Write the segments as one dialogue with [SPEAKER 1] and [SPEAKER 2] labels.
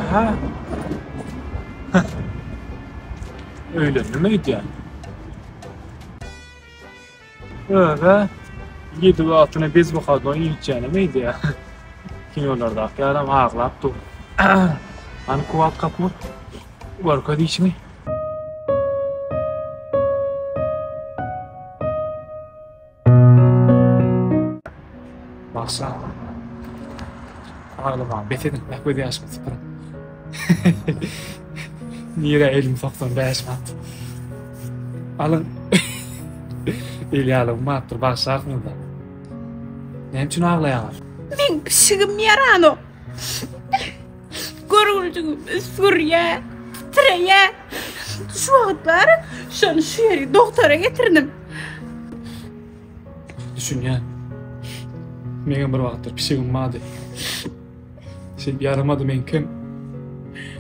[SPEAKER 1] Hä? Öýlendim öýdýän. Öbe ýedi wagtyna bez wyhodnoý iýipjänem öýdýä. Kinolardaky ýalam aglap dur. Hany Kuwat Kapur? Görkez işiňi. Bagşa. Aglamagy bes ediň, göz ýaşymy sypyryň. Nirä elim soksam 5 manat. Alyň. El ýalygym bardyr, bagşarsyňyz-da. Näme üçin aglaýaňyz?
[SPEAKER 2] Meň pişigim ýaranok. Görgüljigim üsgürýä, titreýä. Şu wagtlar şony şu ýere dogtora getirdim.
[SPEAKER 1] Düşünýän. Meňem bir wagtlar pişigim bardy. Şeýdip ýaramady meňkem.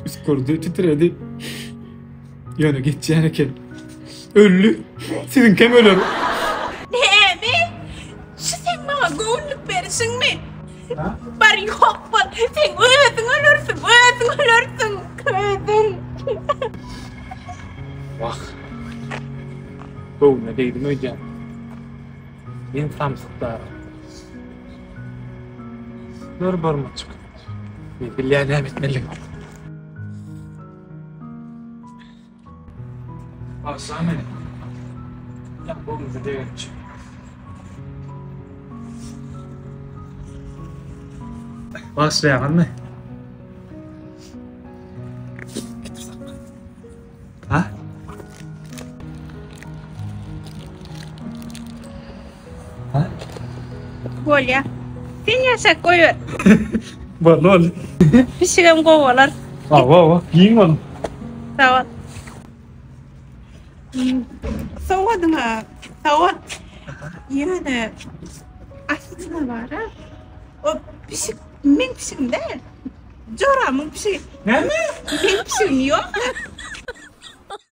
[SPEAKER 1] Üsgürdi, titredi. Ýöne geçýän eken. Öldi. Siziňkem öler.
[SPEAKER 2] Näme? Şu seň maňa göwünlik berişiňmi? Bar ýok bol. Sen özüň ölersiň, özüň ölersiň, özüň.
[SPEAKER 1] Wah. Göwnüne degdim öýdýän. Men samsyk dara. Dur barmaçyk. Men bilýän näme etmelidigimi. Bagyşla meni. Ýa göwnüňize degen üçin. Bagyşlaýaňyzmy? Getir sakla. Ha? Ha?
[SPEAKER 2] Bolýa. Sen ýaşap goýber.
[SPEAKER 1] Boldy boldy.
[SPEAKER 2] Pişigem gowy bolar.
[SPEAKER 1] Hawa hawa giň boluň.
[SPEAKER 2] Sag bol. Sowgadyňa sag bol. Ýöne aslynda bar-a, o pişik meň pişigim däl. Joramyň pişigi.
[SPEAKER 1] Näme?
[SPEAKER 2] Meň pişigim ýok.